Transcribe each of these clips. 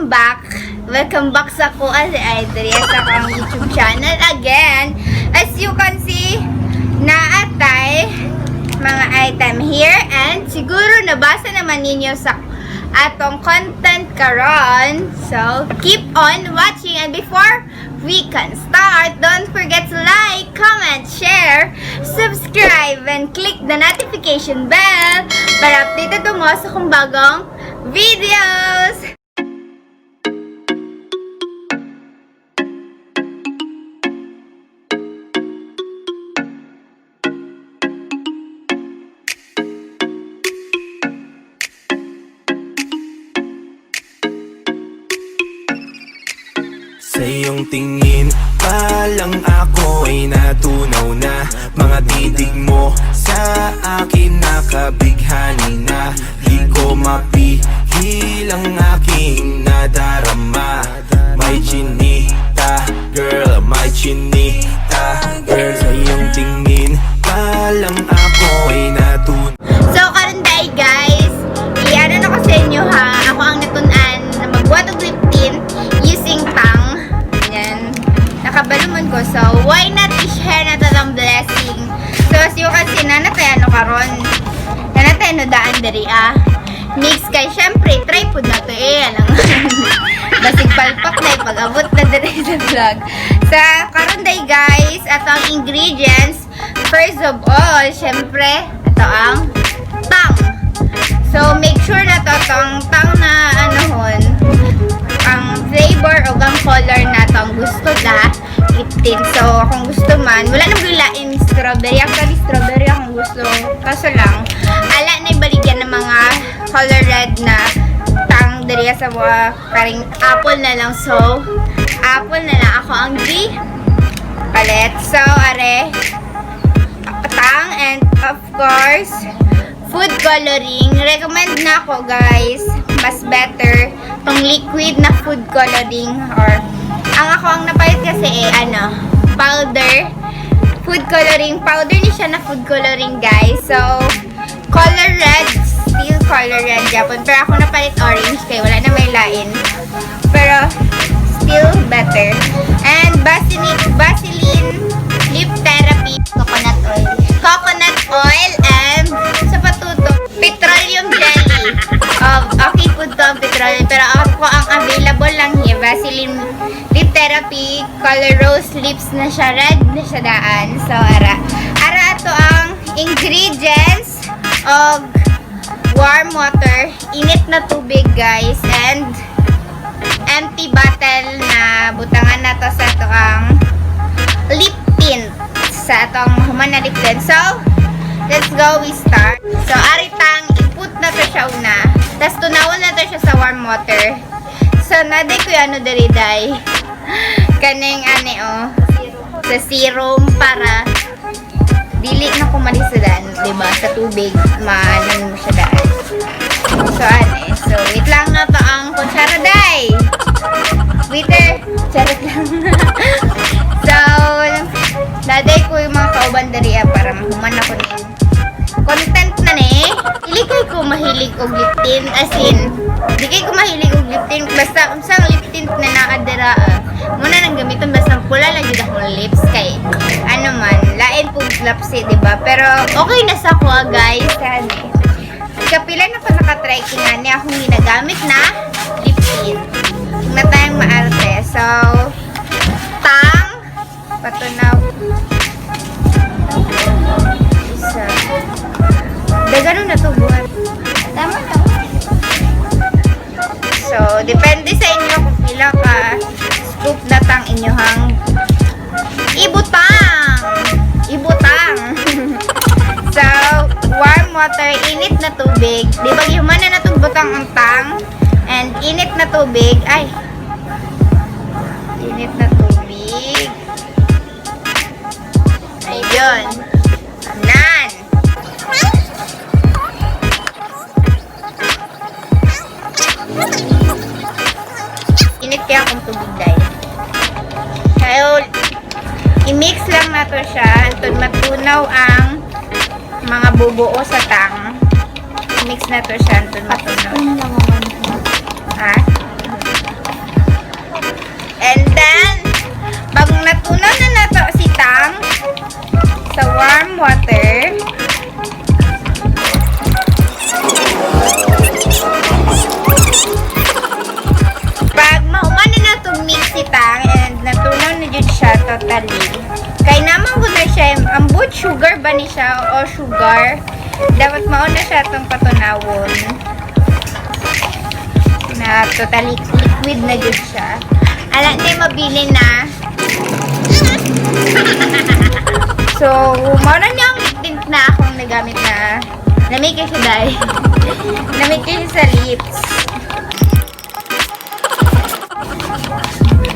Welcome back! Welcome back sa ko si Idria sa akong YouTube channel again. As you can see, naatay mga item here and siguro nabasa naman ninyo sa atong content karon. So, keep on watching, and before we can start, don't forget to like, comment, share, subscribe, and click the notification bell para updated mo sa akong bagong videos! Sa iyong tingin pa lang ako ay natunaw na. Mga titig mo sa akin nakabighani na. Di ko mapigil ang aking nadarama. My chinita girl, my chinita girl. Sa iyong tingin pa lang ako ay natunaw. So, karon day guys, i-ano na ko sa inyo ha, ako ang natun-an na magbuhat og lip tint using Tang. Yan. Nakabalo man ko. So, why not i-share na to ang blessing? So, as you can see, nanatay ano karon. Nanatay ano daan diri ah. Mix kay syempre, try pud na to eh. Alang. Basig palpak na eh, pag-abot na diri sa vlog. Sa karon day guys, ato ang ingredients. First of all, syempre, ito ang Tang. So, make sure na to tong Tang na anohon, ang flavor o ang color na to ang gusto na lip tint. So, kung gusto man, wala nang gulain strawberry. Actually, strawberry akong gusto. Kaso lang, ala na ibaligyan ng mga color red na Tang diri sa mga karing apple na lang. So, apple na lang ako ang G palit. So, are, Tang and of course, food coloring. Recommend na ako guys, mas better tong liquid na food coloring or ang ako ang napalit kasi eh ano, powder. Food coloring, powder ni siya na food coloring guys. So, color red, still color red japon. Pero ako napalit orange kay wala na may lain. Pero still better. And Vaseline, Vaseline lip therapy, coconut oil. Coconut oil and sa patuto, petroleum jelly. Oh, okay po to ang petroleum. Pero ako ang available lang here, Vaseline lip therapy, color rose lips na siya, red na siya daan. So, ara. Ara ato ang ingredients of warm water, init na tubig guys, and empty bottle na butangan na to sa ato ang lip tint. Sa atong human na lip tint. So, let's go, we start. So, aritang, i-put na to siya una. Tapos, tunawan na to siya sa warm water. So, naday ko yung ano diri day. Kaning ane oh. Sa serum para dili na kumali sa daan, 'di ba? Sa tubig, maanan mo siya daan. So, ane. So, wait lang na to ang kutsara day. Waiter, charot lang. So, naday ko yung mga kauban diri ah, para mahuman ako ni content na ni. Dili kay ko mahilig og lip tint, as in, di kay ko mahilig og lip tint basta unsang lip tint na naa dira ah. Muna nang gamiton basta pula lang jud akong lips kay ano man, lain pug lapsi, di ba? Pero okay na sa ko ah, guys. Ano eh. Kapila na ko nakatry kinani akong ginagamit na lip tint. Huwag na tayong maarte. So, Tang, patunaw. Isa. Dagano na to, buhat. Tama na. So, depende sa inyo kung pila ka scoop na Tang inyohang ibutang. Ibutang. So, warm water, init na tubig. Di ba, human na natong butang ang Tang? And init na tubig. Ay. Init na tubig. Ayun. Nan. Init kaya akong tubig dahil. Kaya, i-mix lang na to siya until matunaw ang mga bubuo sa Tang. I-mix na to siya until matunaw. Ha? And then, pag natunaw na nato si Tang sa warm water, pag mahuman na nato mix si Tang and natunaw na jud siya totally. Kay naman ko na siya, ambot sugar ba ni siya o sugar? Dapat mao na siya itong patunawon. Na totally liquid na jud siya. Ala, hindi mabili na. So, mao na niya ang lip tint na akong nagamit na lamig kayo siya dahil. Lamig kayo siya sa lips.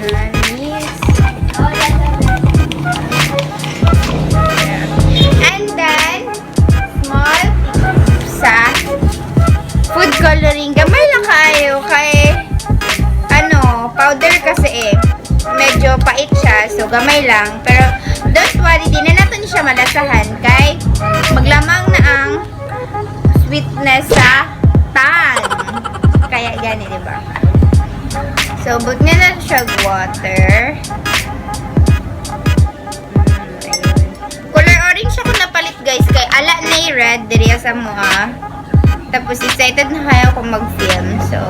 Ayan, and then, small sa food coloring. Gamay lang kayo kay ano, powder kasi eh. Medyo pait siya, so gamay lang. Pero don't worry, di na natin siya malasahan kay maglamang na ang sweetness sa tang. Kaya gani, di ba? So, but nga na siya water. Ayun. Color orange ako napalit, guys, kay ala na yung red diri sa mua. Tapos excited na kayo kung mag-film. So,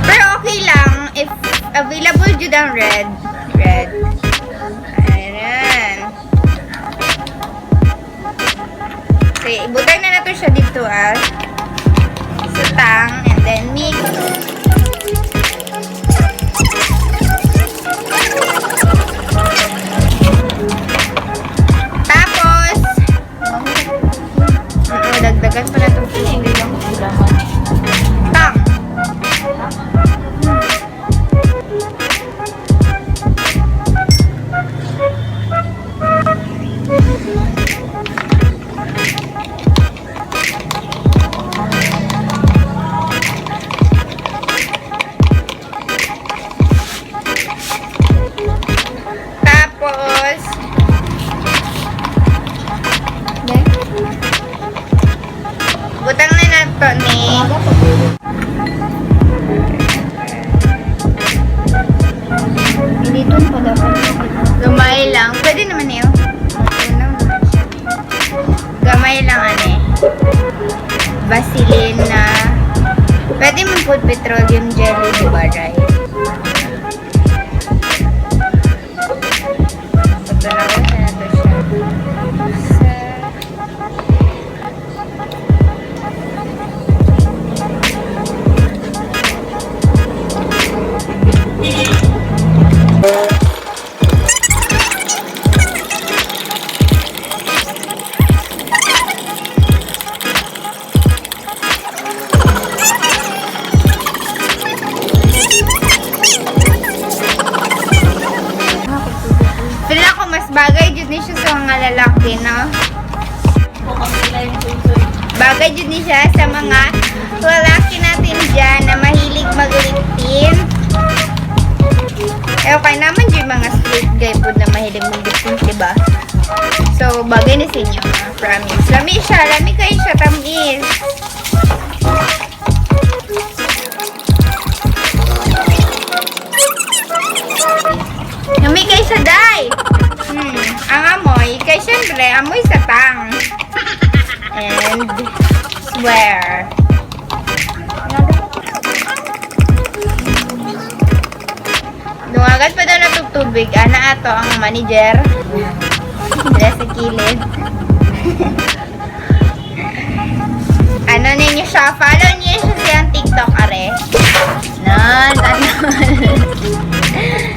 pero okay lang if available jud ang red. Red. Ayan. So, ibutang na nato siya dito ah. Sa tang and then mix. Tapos, oo, dagdagan pa na itong tubig. Tang. Tapos, butang na nato ni Hindi doon pa dapat. Gamay lang. Pwede naman yun. Ano naman siya. Gamay lang ano eh. Vaseline na. Pwede mo put petroleum jelly, di ba, right? Pagdalawa na nato siya. Feel ako mas bagay jud ni siya sa mga lalaki, no? Bagay jud ni siya sa mga lalaki natin dyan na mahilig mag-lip tint. Eh, okay naman dyan mga straight guy po na mahilig mag-lip tint, diba? So, bagay na sa inyo, ha? Promise. Lami siya, lami kayo siya, tamis. Lami kayo siya, day! Ang amoy, kay syempre, amoy sa tang. And, swear. Dungagan pa daw na tubig. Ana ato ang manager. Dila sa kilid. Ano ninyo siya? Follow niyo siya sa iyang TikTok, are. Nan, ano.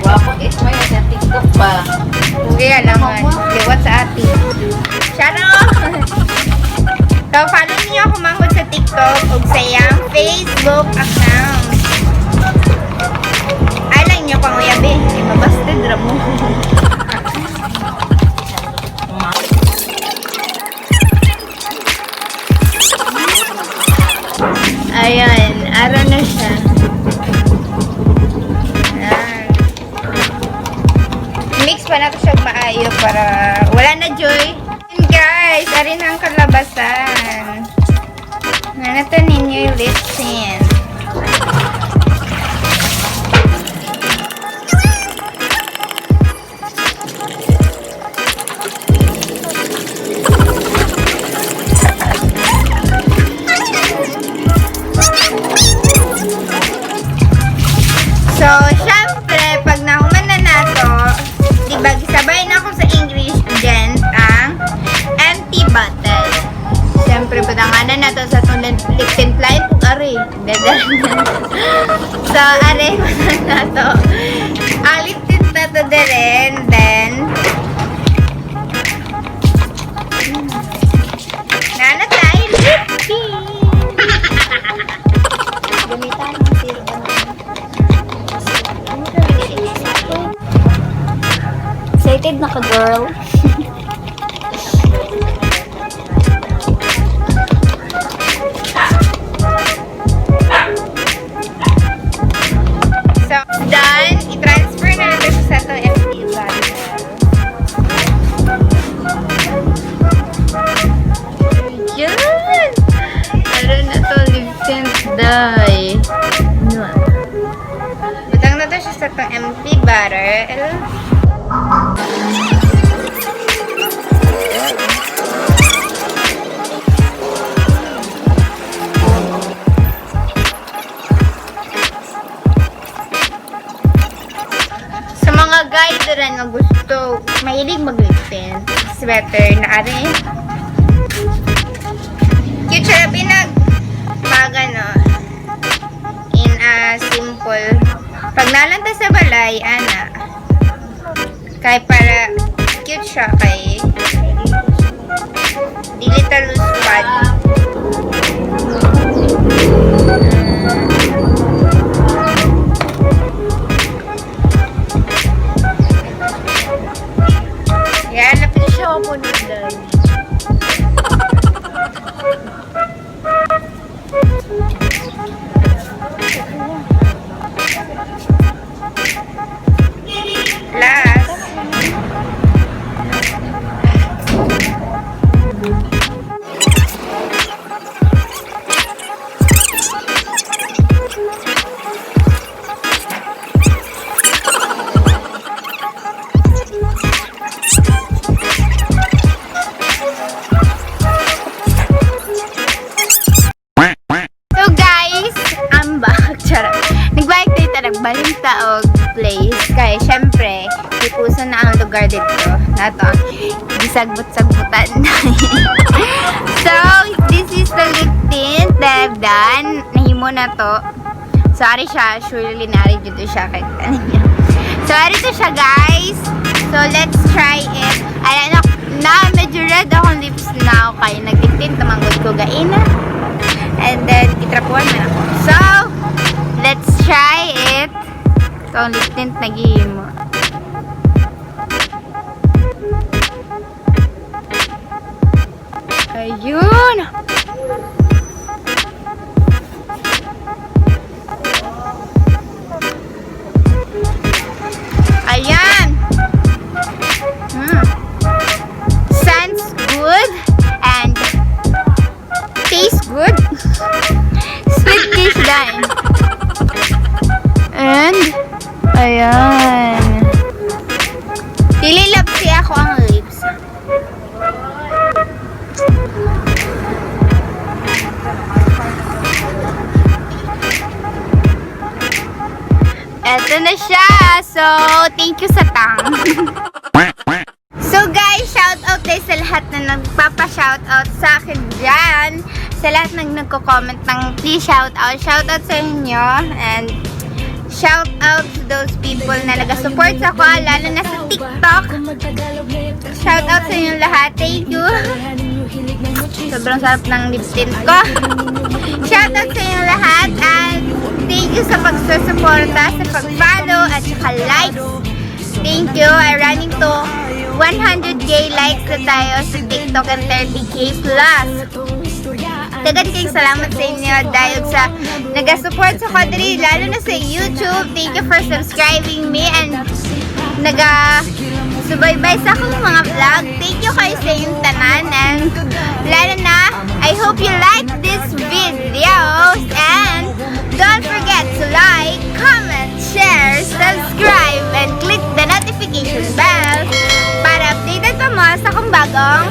Wapong is may sa TikTok pa. Huwag alangan. Liwat sa ati. Charo! So, follow niyo ako manghod sa TikTok ug sa iyang Facebook account. Alam niyo pang uyabi. Mabasted ra mo. Ayan, araw na siya. Ayan. Mix pa na to siya maayo para wala na joy. And guys, arin ang kalabasan. Nanatan ninyo yung lip tint. Uy, ganda. So, are na to. Ang lip tint na to din. Then, nana tayo lip tint. Gamitan ng zero ba. Excited na ka, girl? So, done. I-transfer na natin siya sa itong empty bottle. Ayan! Meron na to lip tint, day. Butang na to siya sa itong empty bottle. Sa mga guy rin nga gusto, mahilig mag-lip tint, it's better na ari. Cute siya, pinag, pag ano, in a simple, pag nalanta sa balay, ana, kay para, cute siya kay, dili ta loose pad. Yan, napili siya ako po. Last. So guys, I'm back. Charot. Nagbalik tayo ta, nagbalin ta og place. Kaya syempre, ipuso na ang lugar dito. Nato ang gisagbot-sagbutan. So, this is the lip tint that I've done. Nahimo na to. So, ari siya. Surely na ari dito siya. Kay ano niya. So, ari to siya, guys. So, let's try it. Ayan, na, medyo red akong lips now. Kaya nag-lip tint, tumanggod ko gaina. And then, itrapuan man ako. So, let's try it. Ito ang lip tint na gihimo. Ayun! Ayan! Sounds good and tastes good. Sweet dish done. And, ayan. Dili lapsi ako ang lips. Eto na siya. So, thank you sa tang. So guys, shout out tayo sa lahat na nagpapa-shout out sa akin dyan. Sa lahat ng nagko-comment ng please shout out. Shout out sa inyo and shout out to those people na nag-support sa ako, lalo na sa TikTok. Shout out sa inyong lahat. Thank you. Sobrang sarap ng lip tint ko. Shout out sa inyong lahat and thank you sa pagsusuporta, sa pag-follow at saka likes. Thank you. I'm running to 100K likes na tayo sa TikTok and 30K plus. Daghan kayong salamat sa inyo dahil sa nag-support sa Kodri, lalo na sa YouTube. Thank you for subscribing me and naga subaybay sa akong mga vlog. Thank you kayo sa inyong tanan and lalo na, I hope you like this videos and don't forget to like, comment, share, subscribe, and click the notification bell para updated pa mo sa akong bagong